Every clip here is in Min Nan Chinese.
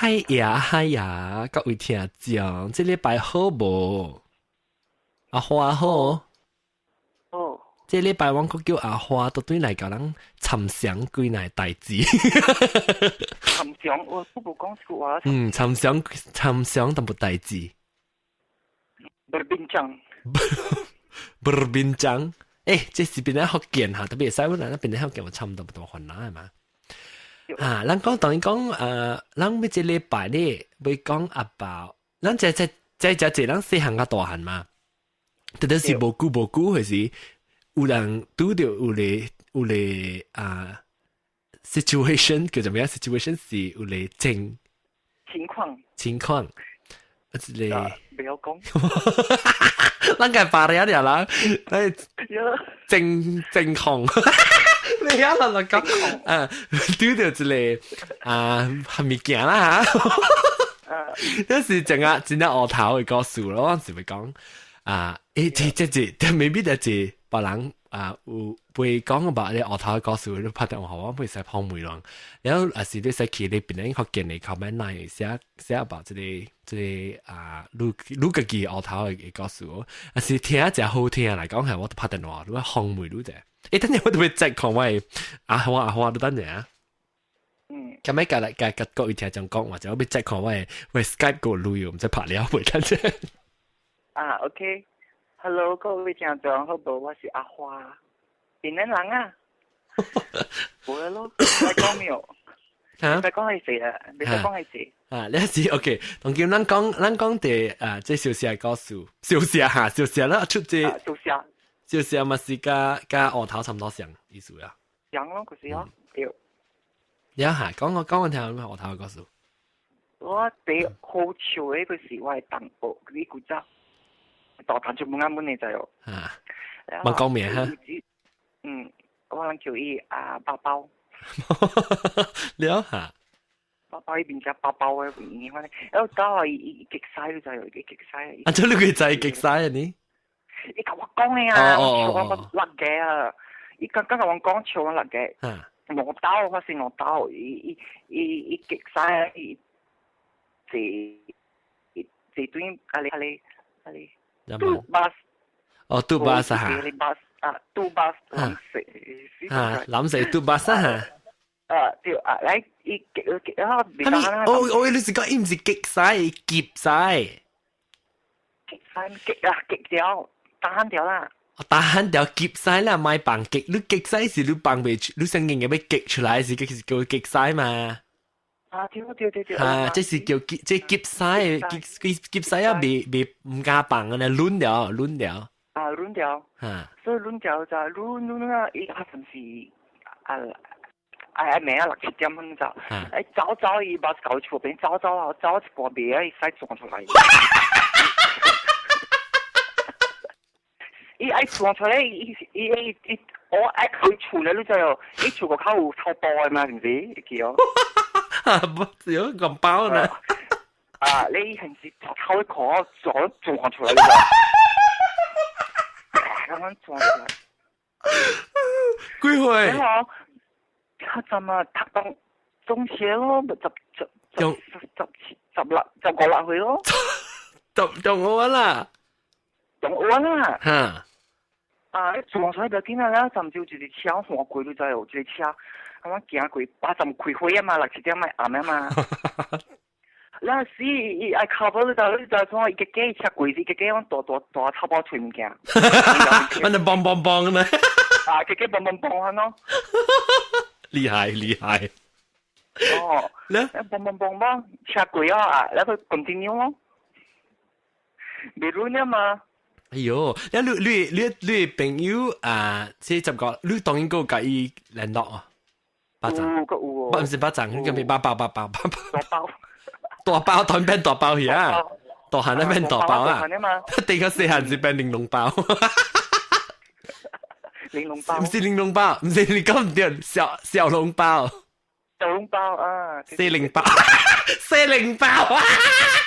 嗨呀嗨呀，各位聽眾，這禮拜好無？阿花好。哦。這禮拜我閣叫阿花都對來共咱參詳幾若代誌。參詳，我都無講這句話。嗯，參詳參詳淡薄代誌。 Berbincang。 Berbincang。欸，這是邊個福建哈，特別使阮咱邊個福建有差不多多煩惱的嘛。啊，咱講當然講，咱欲這禮拜咧欲講阿爸，咱這這這這這咱細漢佮大漢嘛，特別是無久無久，還是有人拄著有個啊 situation 叫做咩 situation 是有個情情況情況，啊，這個不要講，咱個罷了了啦，咱正正況。你啊，來來講，啊，拄著一個啊，物件啦嚇，這是真啊真正烏頭的故事咯，我是欲講啊，欸，這這這，maybe 就是別人啊有會講把你烏頭的故事，你拍電話我袂使碰梅人，然後也是你使去你別人福建的 comment 內寫寫把這個這個啊，你你家己烏頭的故事，也是聽誠好聽來講係，我都拍電話，你訪問你者。欸，等陣我都欲再看我的阿花阿花，你等陣啊。嗯。咁咪隔嚟隔隔各位聽眾講，或者我欲再看我的 Skype 個錄，毋知拍了未？等陣。啊，OK，Hello，各位聽眾好無？我是阿花，檳榔人啊。無咯，你講沒有？嚇？你講係誰啊？你講係誰？啊，你是 OK。當今咱講咱講的啊，這小聲故事，小聲哈，小聲啦，出這。小聲。小聲嘛是佮佮烏頭差不多像意思啊。像咯，就是咯，對。你啊哈，講我講我聽下烏頭故事。我第好笑的個是我的同學，佢古早大漢就冇啱本你知哦。啊，冇講名哈。嗯，我人叫伊阿包包。了哈。包包伊變成包包的，反正，然後到伊伊激死就知，伊激死。啊，這你會知激死啊你？伊共我講的啊，我笑我落嘅啊！伊剛剛共我講笑我落嘅。我刀我是我刀，伊伊伊伊激死伊，坐坐對阿里阿里阿里。拄巴。哦，拄巴士哈。啊，拄巴藍色。啊，藍色拄巴士哈。啊，對啊，來伊激激啊，哦哦，你是講伊毋是激死，夾死。激死激啊，激掉。打掉啦！打掉夾死啦，莫放激，你激死是你放袂出，你想硬欲激出來是是叫激死嘛？啊，對對對對。啊，這是叫激，這夾死，夾夾死啊，袂袂毋敢放啊，攆掉攆掉。啊，攆掉。啊。所以攆掉就攆攆啊，伊啊陣時啊。哎暝啊六七點鐘就，哎走走伊把搞厝邊走走啊，走一半袂啊，伊使撞出來。伊愛撞出來，伊伊伊伊，我愛去厝咧，你知哦？伊厝個口有草包的嘛，是毋是？會記哦。啊，不，有個包呢。啊，你係是頭一殼撞撞出來，剛剛撞出來。幾歲？然後他怎麼讀到中學咯？十十十十十六十五六歲咯。十中學啦。中學啦。哈。啊！你撞出來不要緊啊！了，甚至有一個車橫過，你知哦？一個車，啊，我行過八站開會啊嘛，六七點仔暗啊嘛。那時伊愛靠步，你知你知怎？伊個個車過，伊個個往大大大草包揣物件。反正嘣嘣嘣呢。啊，個個嘣嘣嘣啊喏。厲害厲害。哦。咧？嘣嘣嘣嘣，車過啊，然後 continue 咯。袂亂啊嘛。哎喲，你你你你朋友啊，這怎講？你當然閣共伊聯絡啊？巴掌，有閣有哦。毋是巴掌，彼個咪包包包包包。大包。大包當變大包去啊！大漢那變大包啊！第個細漢是變玲瓏包。玲瓏包。毋是玲瓏包，毋是你講毋對，小小籠包。小籠包啊！四零包，四零包啊！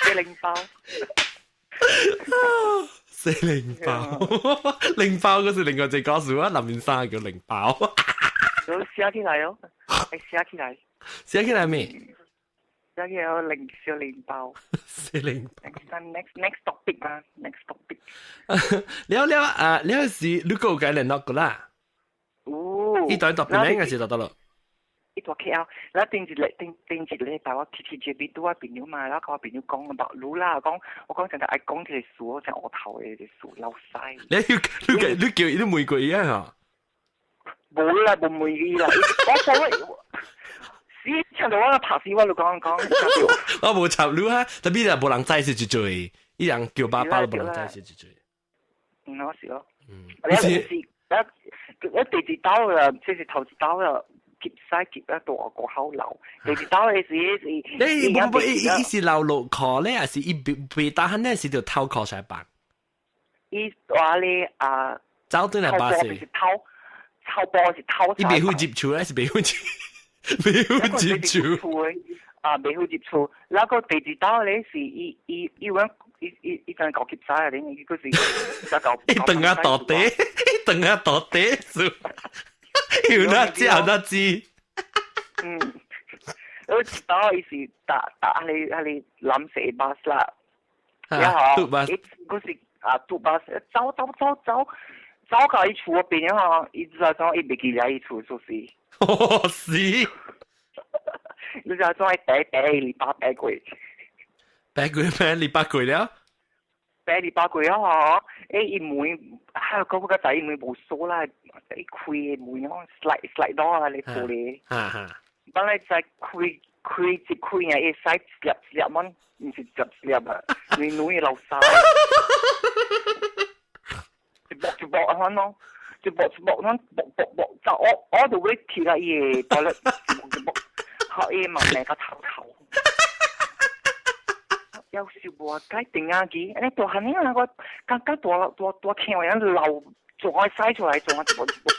四零包。四零包，零包嗰是另外一個故事啊！林面生叫零包。有寫起來哦，會寫起來。寫起來未？一個零小零包。小零包。Next next topic 啊，next topic。了了啊，了是你個計聯絡過啦。哦。呢段特別應該是就得咯。伊大 KL，然後頂一禮頂頂一禮拜我去去 JB 拄我朋友嘛，然後我朋友講白滷啦，講我講成日愛講這個事，我成額頭的這個事老細。你你你你叫伊都問過伊啊？無啦，無問伊啦，我講死聽到我拍死我就講講。我無插你哈，特別係無人知是一罪，伊人叫爸爸都無人知是一罪。嗯，我是咯。嗯。你是，一一第二刀啦，這是頭一刀啦。結晒結得大個口流，第二刀的時是。你不不，伊伊是流落殼咧，還是伊被被打鼾咧？是就偷殼出來放？伊話咧啊，走轉來巴士。是偷，偷波是偷。伊袂好入厝咧，是袂好入，袂好入厝。啊，袂好入厝。然後第二刀咧是伊伊伊揾伊伊伊陣搞結晒啊！你伊嗰時搞。伊等下倒地，伊等下倒地數。有那知有那知。嗯，我知道伊是搭搭阿你阿你藍色巴士啦，然後伊嗰時啊，堵巴士走走走走走到伊厝嗰邊吼，伊知道怎伊袂記得伊厝就是。哦是。你知道怎伊白白禮拜白過？白過咩？禮拜過了？白禮拜過啊！吼，欸，伊門，哈，嗰個仔門無鎖啦，伊開門吼，slide slide door 啊，你玻璃。哈哈。本來在開開一開啊，會使一粒一粒蚊，毋是一粒一粒啊，你女流沙。一搏一搏啊，喏，一搏一搏，喏，搏搏搏，就我我就會貼啊伊個玻璃，一搏，學伊慢慢個頭頭。有時無解定啊機，你大漢呢我剛剛大大大聽完流，仲愛洗出來，仲愛一搏一搏。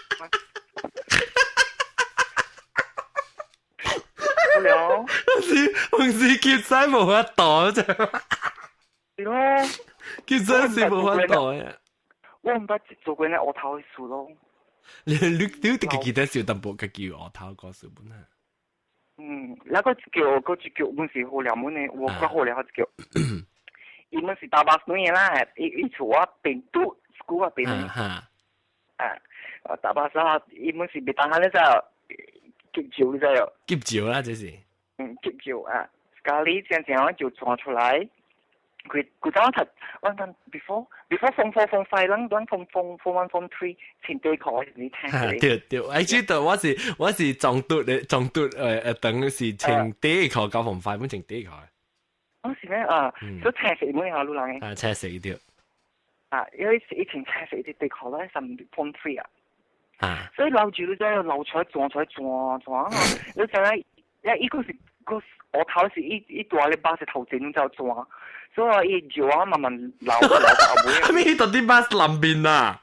好了，是平時結晒無法度啫。是咯，結真是無法度啊！我毋捌做過呢額頭的事咯。你你你家己得小淡薄，家己有額頭個事本啊？嗯，那個叫個一叫，阮是好了門的，我較好了一叫。伊們是搭巴士的啦，伊伊厝我邊拄school 我邊。啊，搭巴士啊，伊們是袂當下咧就急救你知哦。急救啦，這是。嗯，急救啊，家裡正正就轉出來。佢佢早讀，我諗 before form four form five，咱咱 form form form one form three 前對課你聽。對對，哎，知道我是我是撞嘟的，撞嘟誒誒，等是前第一課交 form five 本前第一課。我是咩啊？所以青色每下路人嘅。啊，青色對。啊，因為以前青色啲對課咧，是 form three 啊。啊。所以留住你真係流出來轉出來轉轉啊！你知影，一伊個是個我頭是伊伊大咧巴士頭前就轉。所以伊就啊慢慢流流到後尾。係咪到啲巴士南邊啊？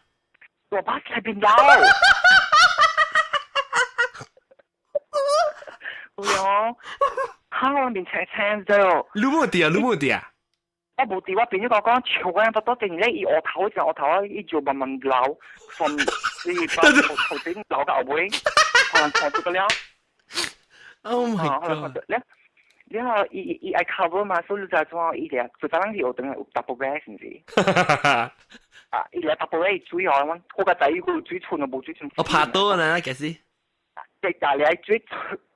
我巴士內邊流。有啊，哈！我面青青咗。你冇啲啊？你冇啲啊？我無佇，我朋友甲我講，笑啊！不多定咧，伊額頭就額頭啊，伊就慢慢流，從伊把頭頭頂流到後尾，可能看出個了。 Oh my god！然後伊伊伊愛 cover 嘛，所以就怎伊個就當人是學堂有 double bag 是毋是？啊，伊來 double bag 水哦，我我個仔伊個水沖都無水沖。我拍倒呢，其實。即係你水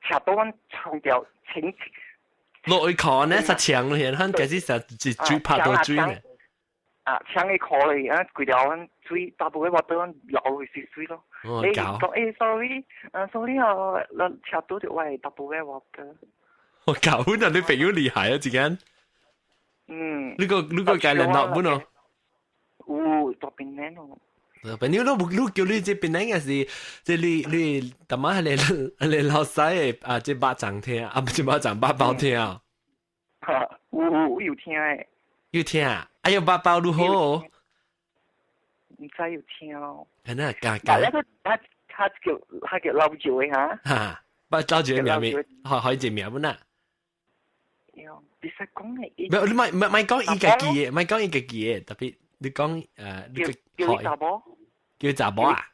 斜倒，阮沖掉清。落去看呢，實牆咯，咱其實實是水拍到水呢。啊，搶伊褲咧，啊，規條阮水 double bag 我倒阮流落去水水咯。你講欸，sorry，啊，sorry 啊，咱斜倒就我 double bag 我倒。我搞啊！你朋友厲害啊，之間。嗯。你個你個計聯絡本哦？有，大邊年哦。朋友，你你叫你這邊年嘅是，這你你，大媽係你你老細的啊，這巴掌聽啊，不是巴掌，八包聽啊。哈，有有聽誒。有聽啊？哎呦，八包如何？毋知有聽咯。係那加加。那個他他叫他叫老趙的哈。哈，不老趙的名咩？可可以一名本啊？別使講嘅，唔，你咪咪咪講伊家己嘅，咪講伊家己嘅，特別你講誒，你叫叫查某，叫查某啊？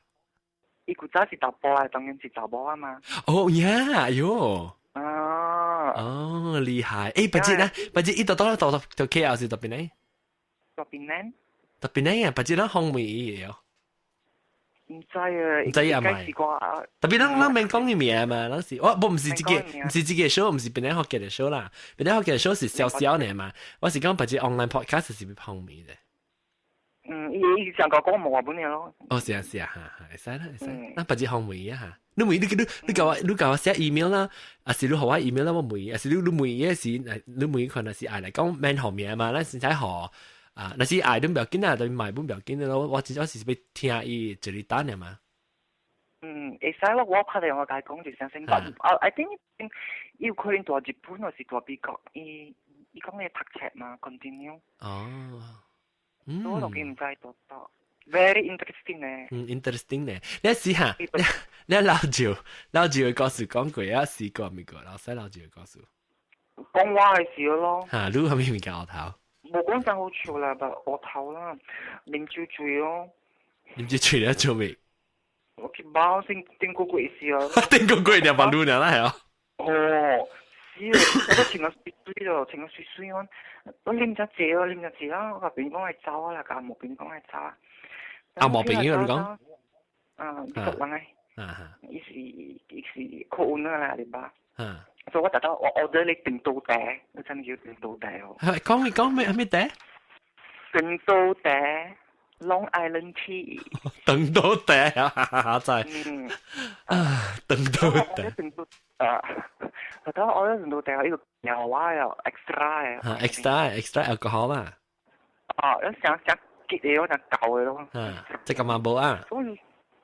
伊古早是查甫啊，當然是查某啊嘛。哦呀，喲，啊。哦，厲害！誒，不知呢？不知伊到到到到 KL 是到邊呢？到邊呢？到邊呢？不知咱方面嘅哦。毋知啊，毋知啊咪。特別咱咱免講伊名嘛，咱是我無毋是這個，毋是這個 show，毋是邊個學嘅 show 啦。邊個學嘅 show 是小小呢嘛。我是講別只 online podcast 是方面嘅。嗯，伊伊上個講冇話本嘅咯。哦，是啊是啊，哈哈，會使啦會使。那別只方面啊哈。你問你你你共我你共我寫 email 啦，還是你予我 email 啦？我問，還是你你問嘅是，你問可能是愛來講免號名嘛？咱先使予啊，若是愛都毋要緊啊，就買本毋要緊咯。我只我是欲聽伊一個單爾嘛。嗯，會使咯，我拍電話共伊講一聲先。啊，I think 伊有可能蹛日本，或是蹛美國，伊伊講伊讀冊嘛，continue。哦。嗯。我都毋知多多。Very interesting 呢。嗯，interesting 呢。你試下，你老趙老趙嘅故事講過啊，試過未過？老細老趙嘅故事。講話嘅時咯。嚇，你係咪物件額頭？無講真好笑啦，但額頭啦，啉酒醉咯。啉酒醉了做咩？我去包先頂個月時啊。頂個月兩百六兩啦係啊。哦，是啊，我都穿個水水咯，穿個水水我，我啉咗濟咯，啉咗濟啦，我共朋友講愛走啊啦，共某朋友講愛走啊。啊，某朋友你講？啊，美國人誒。啊伊是 co-owner 啦，你吧。啊。所以我特登我 order 你長島茶，你知唔知長島茶哦？講你講咩咩茶？長島茶，Long Island Tea。長島茶啊，真係。嗯。啊，長島茶。長島啊，特登 order 長島茶，呢個有啊有 extra 嘅。extra extra alcohol 嘛。啊，一想想結嘅咯，就舊嘅咯。啊，即係咁啊冇啊。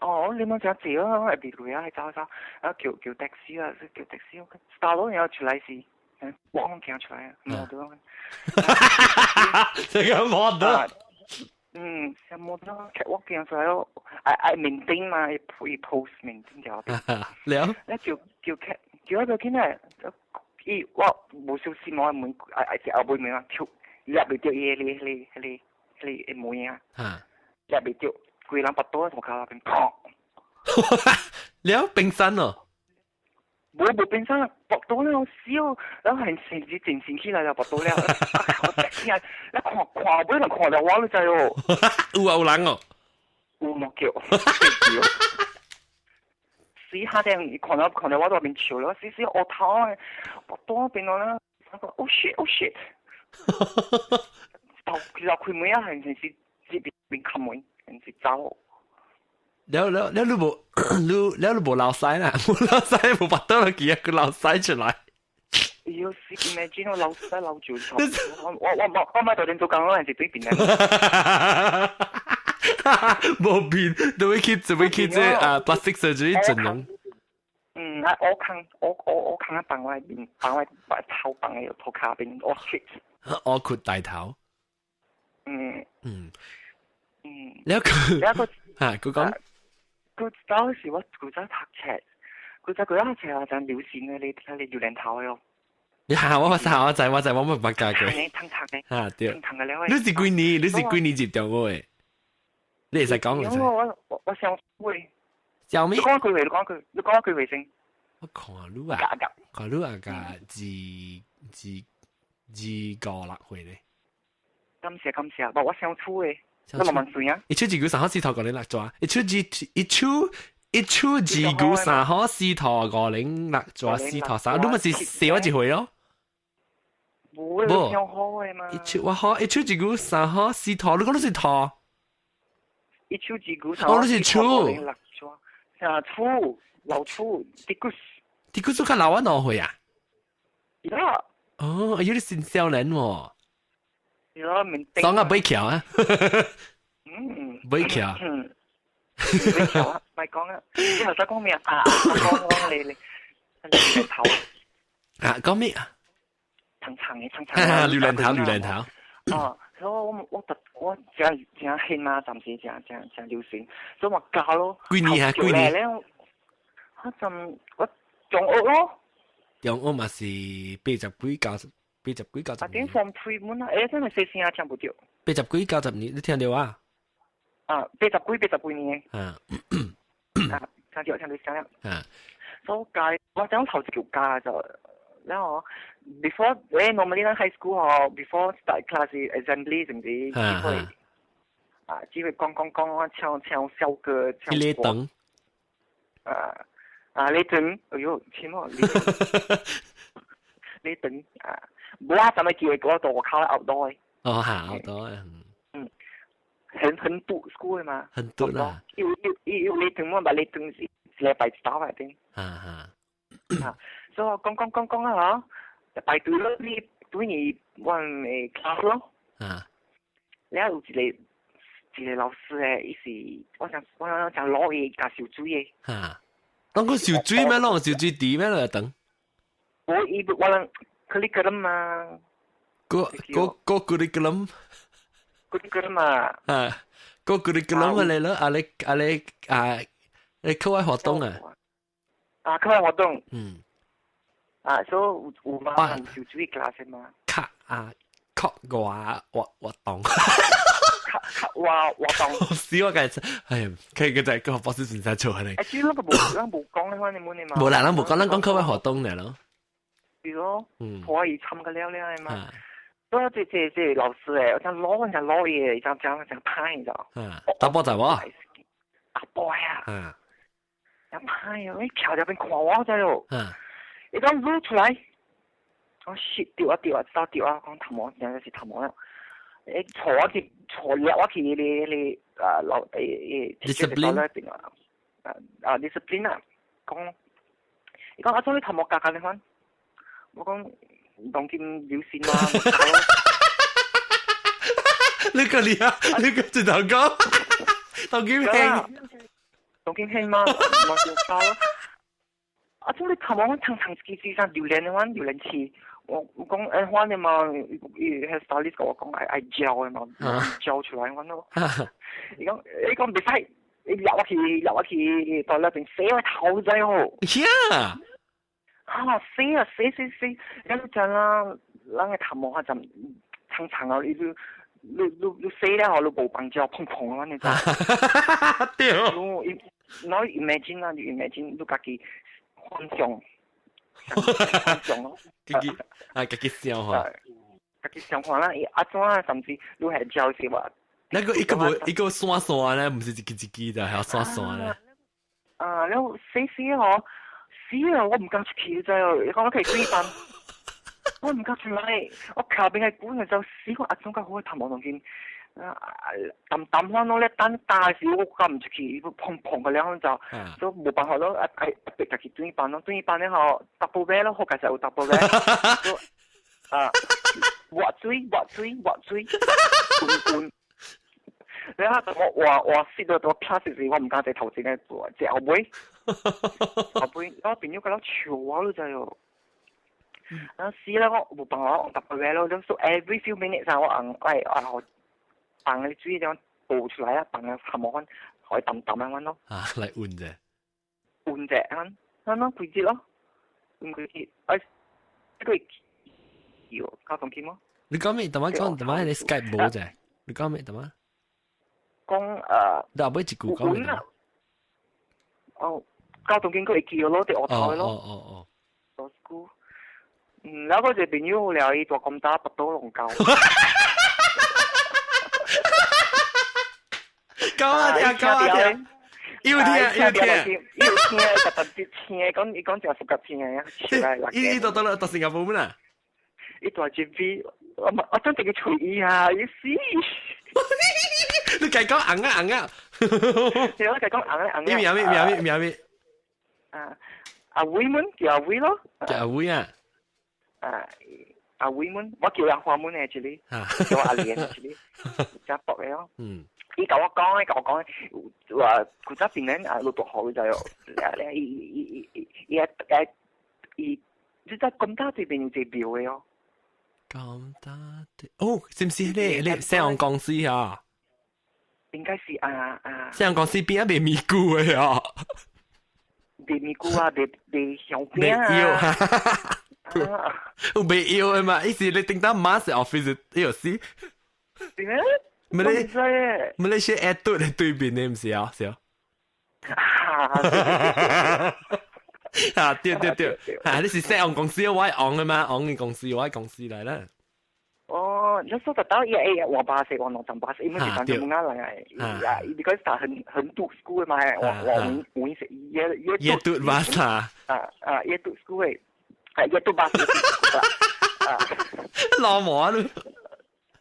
哦，你冇食字咯，會別攰啊，走走，啊叫叫 taxi 啊，叫 taxi，大佬然後出來是，嗯，我行出來啊，冇得。這個冇得。嗯，冇得，我行出來咯，愛愛面頂嘛，伊 post 面頂條。了。你叫叫叫一個起來，伊我無小心我門，愛愛食後尾門啊，跳入袂著伊個個個個門啊，入袂著。規人腹肚塗跤邊砰！了冰山哦，無無冰山，腹肚了燒，然後很神真神起來了，腹肚了，我起來，你看看尾人看到我，你知哦？有啊，有人哦，有莫叫，死下啲看到看到我都邊笑了，死死額頭啊，腹肚變到啦，我講 oh shit oh shit，就其實開門啊，係是這邊邊開門。是走。了了了，你無你了你無流屎啦，無流屎無腹肚落去啊，佢流屎出來。要是 imagine 我流屎流住，我我我我咪到點做工，我係是對邊嘅。無變，都會去就會去這啊 plastic surgery 整容。嗯，啊，我看我我我看啊，放我面，放我頭放喺塗跤邊，我 shit。我闊大頭。嗯。嗯。嗯。你個你一個嚇，佢講。佢當時我古早讀冊，古早佢一冊啊，就流行嘅，你睇你榴蓮頭喲。你嚇我，我嚇我知我知，我冇捌教過。疼疼嘅。嚇對。疼疼嘅了。你是幾年？你是幾年入中學嘅？你會使講我我我我上會。小咩？你講句話，你講句，你講句話先。我看你啊，看你啊，個二二二五六歲咧。感謝感謝，無我上初嘅。你慢慢算啊。一手二九三號四頭五零六抓，一手二一手一手二九三號四頭五零六抓四頭三，你咪是細我一歲咯？無，你上好嘅嘛？一手我好，一手二九三號四頭，你講你是頭？一手二九三。哦，你是手。六抓，啊，手老手，啲骨。啲骨做較老我兩歲啊？呀。哦，哎呦，你真少年喎！爽啊，買橋啊！嗯，買橋。嗯，買橋啊！咪講啊！你頭先講咩啊？講講你你你頭啊？講咩啊？層層嘅層層。榴蓮頭，榴蓮頭。哦，所以我我特我真真興嘛，暫時真真真流行，所以我教咯。幾年啊？幾年？咧，我陣我中學咯。中學嘛是八十幾九十。八十幾九十年。啊，點放屁滿啊！欸，真係細聲啊，聽唔到。八十幾九十年，你聽到啊？啊，八十幾八十幾年。啊。啊，聽到聽到聲啦。啊。所以我講頭一條教就，然後 before 咧 normally 咱 high school 嗬，before start class assembly 甚至只會啊，只會講講講，唱唱校歌，唱歌。等。啊啊，你等，哎呦，天啊！你等啊，冇啊，就咪叫佢嗰度靠 outdoor。哦，嚇 outdoor。嗯，很堵 school 嘛。很堵啦。有有有你等我，把你等是禮拜一打嚟頂。啊哈。啊，所以我講講講講啊，嗬，排隊咯，你對你阮的 class 咯。了有一個一個老師咧，伊是我想攞伊共泅水的。哈。攏個泅水咩？攏泅水池咩？來等。我伊我人 curriculum 嘛。個個個 curriculum。 curriculum 嘛。啊，個 curriculum 嚟咯，啊你啊你啊，你課外活動啊。啊，課外活動。啊，所以有有嘛，有泅水 class 嘛。課啊，課外活動。課外活動。死我計，哎，佢佢就係個博士先生做係你。誒，主要個無，咱無講咧，你冇你嘛。無啦，咱無講，咱講課外活動嚟咯。係咯，可以參加了了嘛。所以這老師誒，我講老人家老爺，講講講歹，你知道？嗯，查埔仔無？查埔啊。講歹哦，你徛在邊看我知哦。伊講擼出來，我死對啊對啊，知道對啊，講頭毛，真係是頭毛啦。誒，坐我去，坐入我去你你啊老誒 discipline 邊啊，啊啊 discipline 啊，講，伊講阿總你頭毛夾夾你看，我講當今流行嘛。你個你啊，你個轉頭講，當今興，當今興嘛，嘛就教咯。啊，總你頭毛長長自己上榴蓮的話，榴蓮刺。我講反正嘛，伊 hairstylist 甲我講愛愛膠的嘛，膠出來我咯。伊講袂使，伊入我去入我去到那邊洗我頭仔哦。呀！啊，洗啊洗洗洗，你知啦，咱的頭毛啊，就長長啊，你洗了後，你無幫膠蓬蓬啊，你知？對。你 imagine 啊，你 imagine 你家己幻想。幻想咯，家己啊，家己想看，家己想看啦。啊怎啊，甚至你係教是話，那個一個無一個線線咧，毋是一支一支的，係線線咧。啊，了死死嗬，死啊！我毋敢出去，知哦。你講我可以對班，我毋敢出來。我靠邊個管就死我阿總較好頭毛當見。啊，淡淡可儂咧等大時我敢毋出去，砰砰個兩就都無辦法咯。啊，啊，逼家己對班咯，對班咧吼，double 位咯，好佳哉有 double 位。啊，活水活水活水，滾滾。你睇我識到到 class 時，我毋敢坐頭前嘅坐，坐後尾。後尾我朋友覺得笑我咯就係。啊死啦！我無辦法，我 double 位咯，so every few minutes 啊，我按哎啊放啲水這樣倒出來啊，放啊頭毛可以淡淡咁樣咯。啊，來換啫。換啫，咁咁咯，幾節咯，換幾節，哎，呢個要交通機麼？你講咩？等下講，等下你 Skype 無啫？你講咩？等下講誒。你後尾一句講咩？哦，交通警佢會叫咯，佇學頭咯。到 school，嗯，然後嗰隻朋友了，伊大咁大，腹肚攏夠。講啊聽，講啊聽，有聽有聽，有聽，特別聽，講伊講真熟個聽啊，伊到到了到新加坡咩啦？伊大 G B，我真正個隨意啊，伊死！你計講紅啊紅啊！對，我計講紅啊紅啊。伊名咩名咩名咩？啊，阿偉們叫阿偉咯。叫阿偉啊！啊，阿偉們，我叫阿花們嘅這裡，叫阿蓮這裡，真薄嘅咯。伊甲我講，伊甲我講，話古早邊咧啊，老大學就咧，伊伊伊伊伊伊伊，你知咁大對邊有一個廟的哦。咁大對，哦，是毋是咧？咧西洋公司啊？應該是啊啊。西洋公司邊啊賣咪菇的啊？賣咪菇啊，賣賣香餅啊。有賣藥的嘛？意思你頂當馬是 office 有時。點咩？唔你唔你是 at 對對面的，毋是啊？是啊。啊，對對對，啊，你是說紅公司，我係紅的嘛，紅的公司，我係公司來啦。哦，那時候到伊會換巴士，換兩站巴士，因為是當中啱嚟啊，because 他很堵 school 嘛，我我我我是也也也堵巴士啊啊，也堵 school 的，啊也堵巴士啊，老毛咯，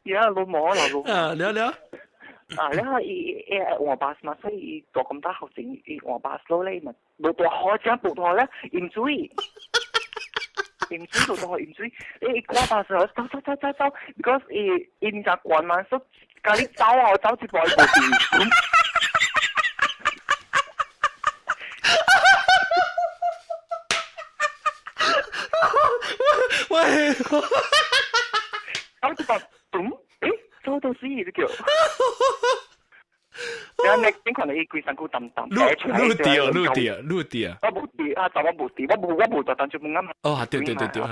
呀老毛老老，啊了了，啊然後伊伊換巴士嘛，所以伊大咁大學生伊換巴士落咧嘛，落大雨真落大雨咧，淹水。淹水落大雨淹水，伊掛巴士走走走走走，because 伊伊毋知慣嘛，所以共你走啊，走一步伊無停。喂，走一步，咚，欸，走到死就叫。然後你邊看到伊規身軀澹澹，滷掉滷掉滷掉。我無掉啊，就我無掉，我無就當做冇啱。哦，對對對對，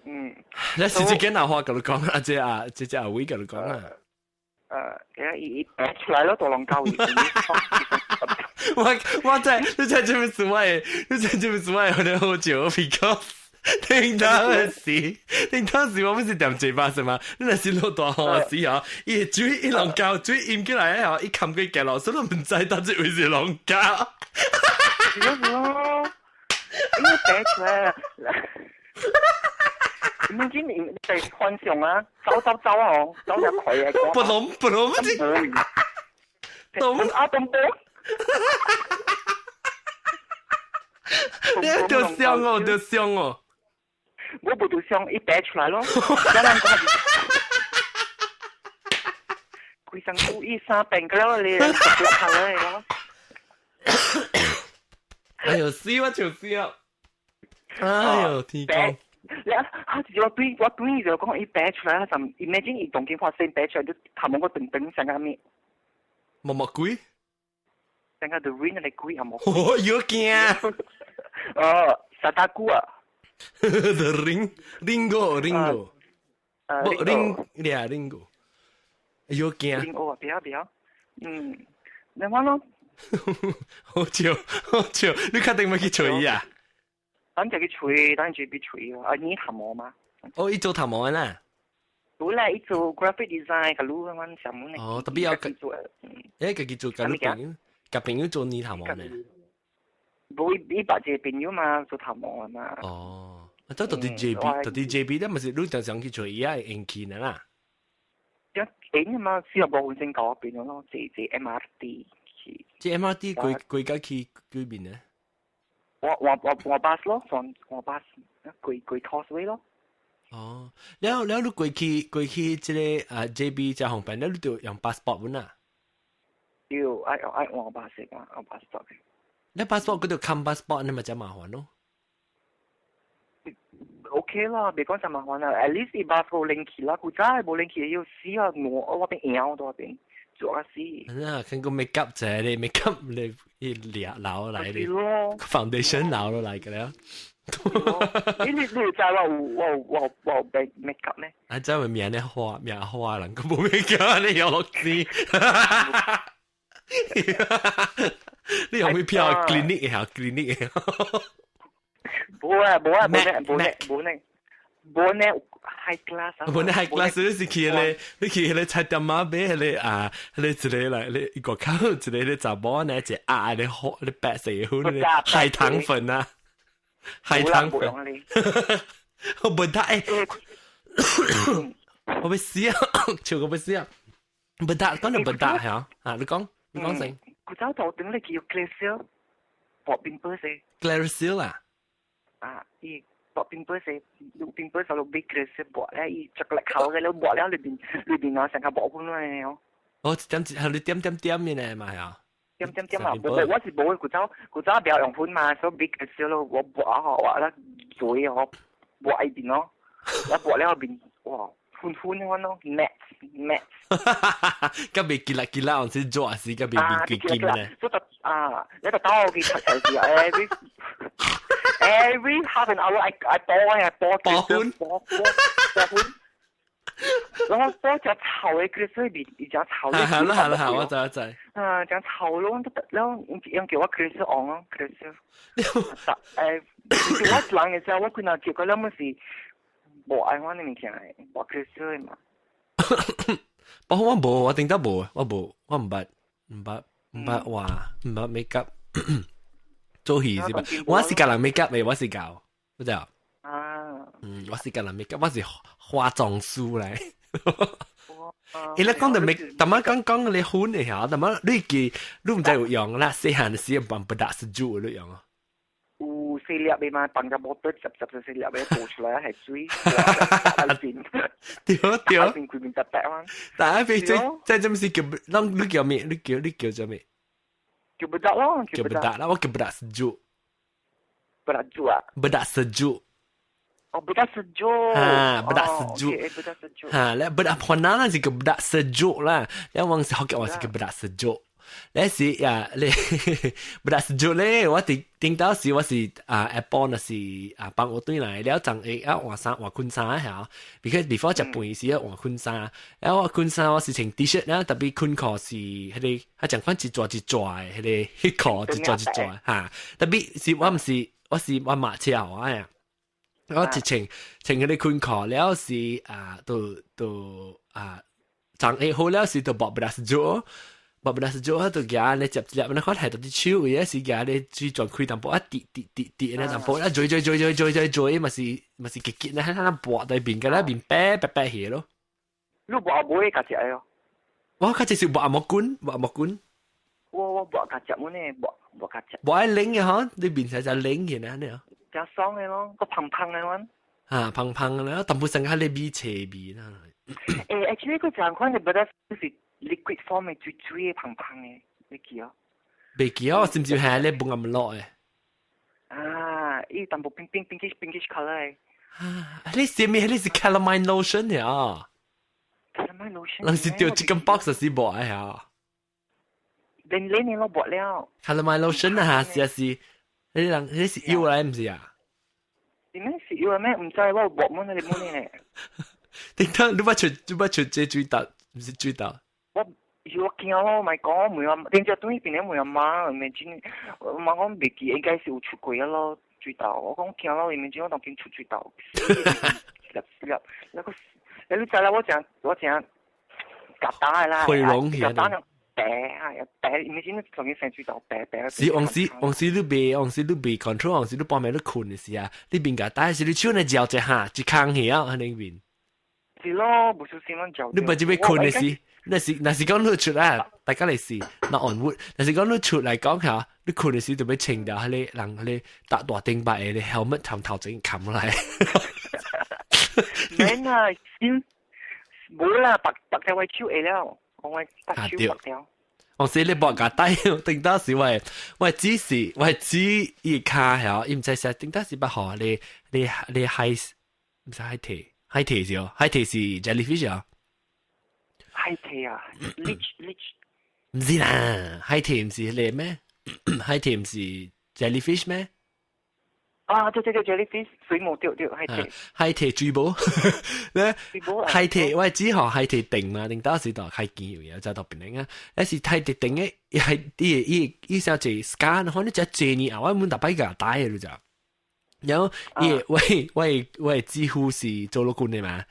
嗯。你是這間話共你講啊，這啊，這隻阿偉共你講啊。其實伊伊出來咯，大龍溝。我在你在這邊做咩？你在這邊做咩？我哋好笑，because 聽到時，聽到時我不是點嘴巴是嗎？你若是落大雨時吼，伊水一龍溝水淹起來吼，伊冚過街路，所以毋知到這位是龍溝。是咯，因為白出來。唔知你在幻想啊，走走走哦，走入佢啊，不攏不攏，懂啊懂不？你就傷哦，就傷哦。我無就傷，伊白出來咯。規身軀伊衫變個了，你落下來咯。哎呦，死我就死啊！哎呦，天公！你啊，我對就講伊白出來，就 imagine 伊當今發生白出來，就頭毛個長長像個咩？毛毛鬼？像個 The Ring 的鬼啊毛？哦，有驚！哦，沙達古啊！The Ring Ringo Ringo，不 Ring 呀 Ringo，有驚！Ringo 啊，不要不要，嗯，你話咯？好笑好笑，你確定欲去揣伊啊？咱就去揣，咱就去揣啊！你頭毛嘛？哦，伊做頭毛的啦。對啦，伊做 graphic design，佮你阮上門。哦，特別要做，欸，家己做，佮你朋友，佮朋友做你頭毛呢？無，伊別一個朋友嘛，做頭毛的嘛。哦，啊，這到底 JB，到底 JB，咱毋是你常常去揣伊啊，會用去呢啦？一用嘛，45分鐘到嗰邊咯，坐坐 MRT 去。這 MRT 過過到去幾邊呢？換巴士咯，換巴士，過過 Causeway 咯。哦，了了你過去這個啊 JB 遮方便，了你就用 passport 本啊？對，愛愛換巴士啊，換 passport。你 passport 嗰度冚 passport，你咪真麻煩咯。 OK 啦，別講真麻煩啦，at least 伊巴士無冷氣啦，古早無冷氣要死啊，我邊搖到邊。做啊死！啊，看個 make up 者咧，make up 咧，伊掠流來咧，foundation 流落來個了。你知我有 make up 咩？啊，這咪面咧花面花人，佢冇 make up，你有落子。你用咩票 clinic 下 clinic？冇啊冇啊冇呢冇呢冇呢冇呢 high class 啊！冇呢 high class，你是去咧，你去彼個菜店仔買彼個啊，彼個一個來，咧外口一個咧查某呢，一個鴨咧粉，咧白色的粉咧海棠粉啊，海棠粉。我問他欸，我欲死啊！笑到欲死啊！問他講就問他係啊，啊你講你講先。古早頭頂咧叫 Clairsil，薄 pimple 先。 Clairsil 啊？啊，伊。薄 pimple 先，有 pimple 就落俾 Clairsil 薄咧，伊巧克力口嘅，你薄了裏邊啊，成個薄粉嚟哦。哦，一點一，係你點點點嘅呢嘛係啊？點點點啊！無我是無古早古早不要用粉嘛，所以俾 Clairsil 咯，我薄啊，我啦嘴哦，薄一邊咯，我薄了邊哇，粉粉款咯，matte matte。甲袂結啦結啦，還是做是甲袂變結結呢？所以啊，你就兜去出嚟時 every half an hour I 播啊播播粉播播播粉。然後我只臭的 creosote 味，伊只臭的。係啦係啦係，我知我知。啊，只臭咯，然後用叫我 creosote 昂咯，creosote。誒，我人嘅時候，我可能結果兩麼是無愛我的物件的，無 creosote 嘛。不過我無，我頂得無，我無，我毋捌，毋捌，毋捌話，毋捌 make up 做戲是吧？我是教人 make up 嘅，我是教，不知啊？啊。嗯，我是教人 make up，我是化妝師嚟。伊咧講到 make，淡仔講講你款嘅嚇，淡仔你記，你毋知有用啦，細漢時放 bedak sejuk 你用啊？有細粒嘅嘛，放個摩托十十十細粒嘅倒出來係水，對對。邊規邊特白啊！但係別這這這毋是叫，啷你叫咩？你叫做咩？叫 bedak 咯，叫 bedak 啦，我叫 bedak sejuk。 bedak sejuk 啊？ bedak sejuk。哦，bedak sejuk。哈，bedak sejuk。 bedak sejuk。哈，咧 bedak 番仔啦是叫 bedak sejuk 啦，咧往時學嘅話是叫 bedak sejuk。咧是呀，咧 bedak sejuk 咧，我佇頂到時我是啊 airport 那是啊幫我對來了，就會啊換衫換困衫嚇，because before 食飯時啊換困衫，然後我困衫我是穿 T 恤，然後特別困褲是彼個，彼種款一撮一撮的，彼個彼褲一撮一撮嚇，特別是我毋是我是我馬車啊呀。我一穿穿彼個困褲了是啊，都都啊，長會好了是都薄 bedak sejuk。薄 bedak sejuk 就舉咧接一粒，那看係到啲手位是舉咧水轉開淡薄啊，滴滴滴滴咧淡薄啊，追追追追追追追，嘛是嘛是結結咧，喺那薄對面個咧面白白白起咯。你薄阿妹較食哦？我較就是薄阿木棍，薄阿木棍。我薄較食滿呢，薄薄較食。薄愛冷嘅嗬，你面才就冷嘅呢？你較爽嘅咯，個胖胖嘅阮。啊，胖胖嘅啦，淡薄成個咧味斜味啦。誒，actually 佢這款就不得是 liquid form 嘅水水嘅胖胖嘅，你記哦？未記哦，是唔是係咧冇咁落嘅？啊，伊淡薄 pink pink pinkish pinkish colour 嘅。啊，你是咩？你是 calamine lotion 呀？calamine lotion。人是掉 chicken pox 是無愛呀？連連你都無了。 calamine lotion 啊，是啊是，你人你是藥來毋是啊？點解是藥咩？毋知我無問你問你咧。頂頭你捌出你捌出這水痘，毋是水痘。我我驚咯，咪講問阿，頂只對邊咧問阿媽，咪真，我媽講未記，應該是有出過啊咯，水痘。我講驚咯，因為真我當見出水痘，粒粒，那個，你知啦，我真我真夾打啦，會溶起夾打白啊，白，因為真當見生水痘白白。是往時往時你未往時你未 control，往時你半暝你睏的時啊，你面夾打時你手呢嚼一下一空起啊，喺那邊。是咯，無小心攏嚼。你不就欲睏的時？那是講你出來，大家嚟試，那 on wood，若是講你出來講下，你睏的時就欲穿掉，彼個人彼個搭大頂擺的 helmet 從頭前冚落來。免啊，先無啦，白白條我手會了，我白手白條。我是你搏架低，頂當時我我只是我指伊跤嚇，伊毋知啥，頂當時捌予你你你海毋是海提，海提是哦，海提是 jellyfish 啊。海提啊，leech leech。毋是啦，海提毋是彼個咩？海提毋是 jellyfish 咩？啊，對對對，jellyfish 水母對對，海提。海提水母，咧海提我只學海提定嘛，定當時就開機有嘢就到邊啊，那是海提定嘅，係伊伊伊啥隻 scar，可能只濟年啊，我滿逐擺共打嘅就，然後伊我我我姊夫是做陸軍的嘛。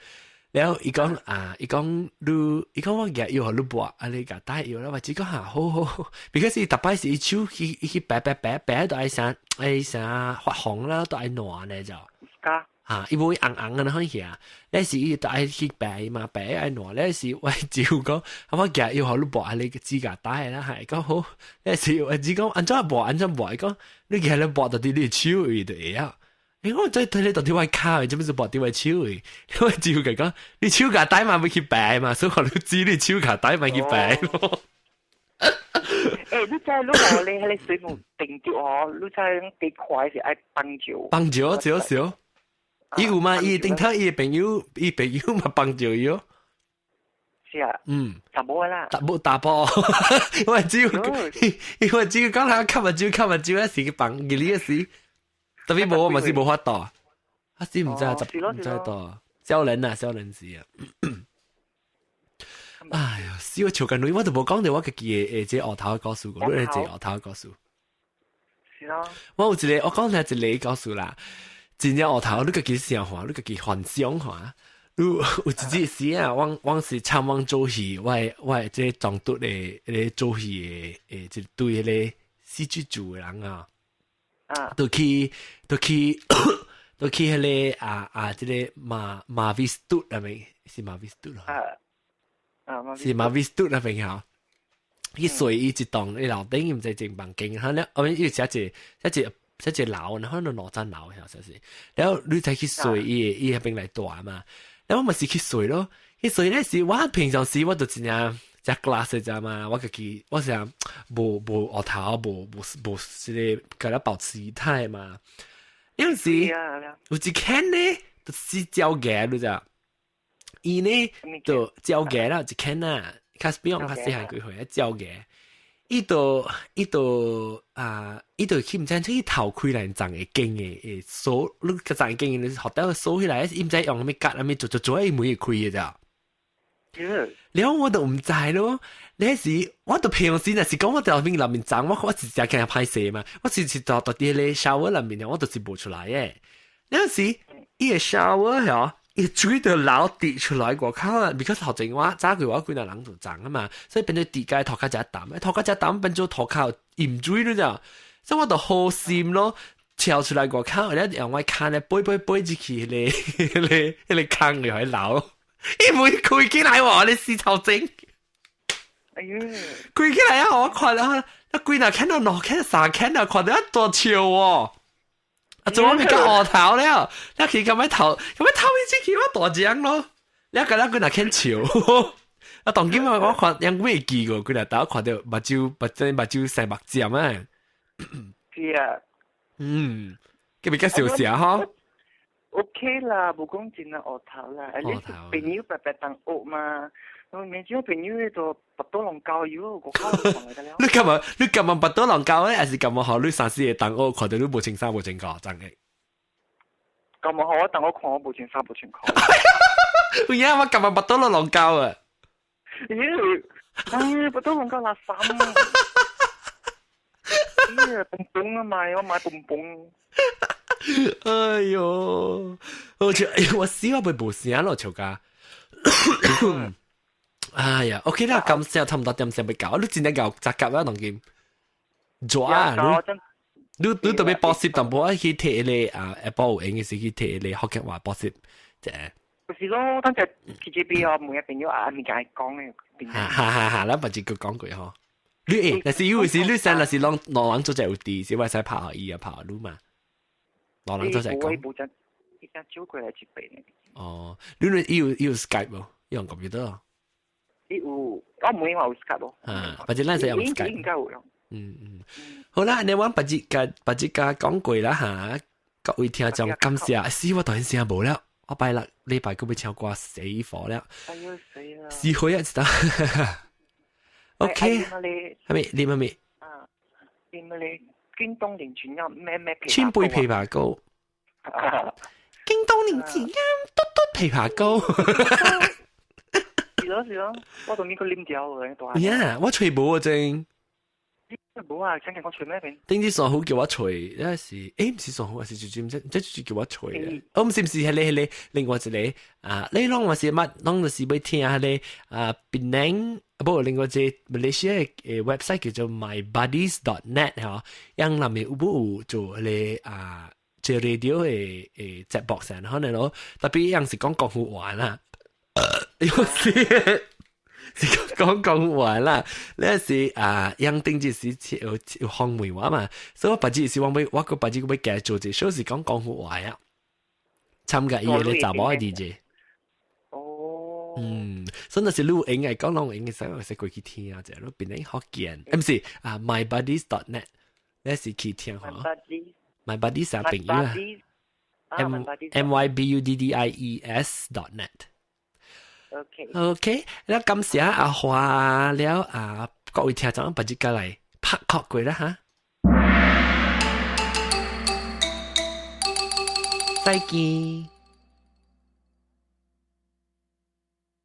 然後伊講啊，伊講你，伊講我夾藥予你抹，啊你共帶藥啦，我只講嚇好好好，because 伊逐擺是伊手去去白白白白都愛啥愛啥發紅啦，都愛暖咧就。啊，伊無會紅紅的那去啊，那是伊都愛去白嘛，白愛暖，那是我只講，我夾藥予你抹，啊你指甲帶啦，係講好，那是我只講按怎抹按怎抹，伊講你夾咧抹到佇你手位就會曉。欸，我真睇你到底我跤，做咩事抹佇我手位？我只會講，你手夾帶嘛，欲去白嘛，所以我都知你手夾帶嘛去白咯。欸，你知你話你彼個水母定著哦，你知幾快是愛幫助？幫助少少。伊有嘛？伊頂頭伊朋友，伊朋友嘛幫助伊哦。是啊。嗯。查某啦。查某查埔，我只有，我只有講人吸目睭，吸目睭，是去幫伊你個事。特別無嘛是無法度，啊是毋知十毋知道，少年啊少年時啊。哎呀，死我笑緊女，我都無講到我家己的這額頭的故事過，你這額頭的故事。是咯。我有一個，我講聽一個故事啦。真正額頭，你家己想看，你家己幻想看。你有一日時啊，我是參阮做戲，我這總督的彼个做戲的誒，一對彼個戲劇組的人啊，都去彼个啊啊，這個馬維斯杜係咪？是馬維斯杜啊？啊，是馬維斯杜那邊吼。去睡伊一棟，伊樓頂毋知間房間，然後咧，後面伊寫一寫一寫一樓，然後兩層樓，好像是。然後你才去睡伊，伊彼邊來住嘛。然後我嘛是去睡咯，去睡咧時，我平常時我就真正食 glass 知嘛，我家己我想無額頭，無無無這個共它保持儀態嘛。有時有一間呢，就是焦牙，你知？伊呢就焦牙啦，一間啊，較比我較細漢幾歲，焦牙。伊就啊，伊就去毋知去頭開來髒會間的，會鎖，你較髒間的，學得鎖起來，伊毋知用啥物夾，啥物做做做，伊門會開的咋。了我都毋知咯，那時我都平常時若是講我佇後面內面髒，我是誠驚歹勢嘛，我是是佇佇彼個 shower 內面，我就是無出來的。那時伊個 shower 嗬，伊水就流滴出來外口啊，because 頭前我早過我幾若人就髒啊嘛，所以變做地界塗較誠澹，塗較誠澹變做塗較淹水了咋，所以我就好心咯，跳出來外口，了用我跤咧背背背入去彼個彼個彼個坑裡去流。伊門開起來喎，你死頭精！哎呦，開起來啊！我看到，啊，規若看到兩看三看啊，看到啊大笑喎！啊，做我咪較額頭了，你去咁樣頭，咁樣頭一進去我大張咯，你個咱規若看笑，啊，當今我看ยัง未記過，規若頭看到目睭目睭目睭生目針啊！是啊，嗯，佢比較笑笑吼。 OK 啦，無講真啊，額頭啦，啊，你朋友白白當學嘛，我明知我朋友就腹肚攏交油，我靠，你幹嘛？你幹嘛腹肚攏交咧？還是幹嘛？予你三四個同學看到你無穿衫無穿褲，真的？幹嘛？予我同學看我無穿衫無穿褲？有影我幹嘛腹肚攏交啊？咦，哎，腹肚攏交垃圾。咦，蹦蹦啊買，我買蹦蹦。哎喲，我就哎，我死我袂無聲咯，笑甲。哎呀，OK 啦，咁先差唔多點先欲到，你真正𠢕雜夾啊，當今。做啊，你你特別補習淡薄去提個啊，下晡有閒嘅時去提個福建話補習，這。就是咯，等陣 TJB 哦，每個朋友啊，物件講嘅。哈哈哈，咱別一句講過吼。你欸，若是有時你先若是攏兩人做者有佇，是會使拍予伊啊，拍予你嘛。兩人做者講。伊只招過來一遍呢。哦，你伊有 Skype 無？用 computer？伊有，我每話有 Skype 無？啊，或者咱使用 Skype。應該有用。嗯嗯，好啦，你阮別日甲別日甲講過啦嚇，各位聽眾感謝，死我突然聲無了，我拜六禮拜閣欲唱歌洗衣服了。哎呦死啦！死火啊！知道。OK，係咪？你咪咪？啊，你咪你京東連全音咩咩枇千杯枇杷膏。京東連全音嘟嘟枇杷膏。是咯是咯，我同呢個黏掉嘅大。呀，我揣無啊真。無啊，請我揣咩片？頂次上好叫我揣，那是，欸，毋是上好，是就唔知，唔知就叫我揣嘅。哦，毋是毋是，彼個彼個另外一個啊，你攏嘛是捌，攏就是欲聽彼個啊，檳城，無另外一個馬來西亞的 website 叫做 mybuddies.net 吼，𪜶內面有無有做彼個啊，這 radio 的的節目上，可能咯，特別𪜶是講廣府話啦，有時。是講講話啦，那是啊，𪜶頂一時有有訪問我嘛，所以我別日是我欲我閣別日閣欲加做一個小時講廣府話啊，參加伊個查某的 DJ。哦。嗯，所以若是你有閒來講，攏有閒的時會使過去聽啊，者你變成福建，欸，毋是啊，mybuddies.net，你是去聽吼。My buddies 啥朋友啊？M M Y B U D D I E S dot net。 OK。 OK，了感謝阿華了啊，各位聽眾，別日過來拍殼過啦哈。再見。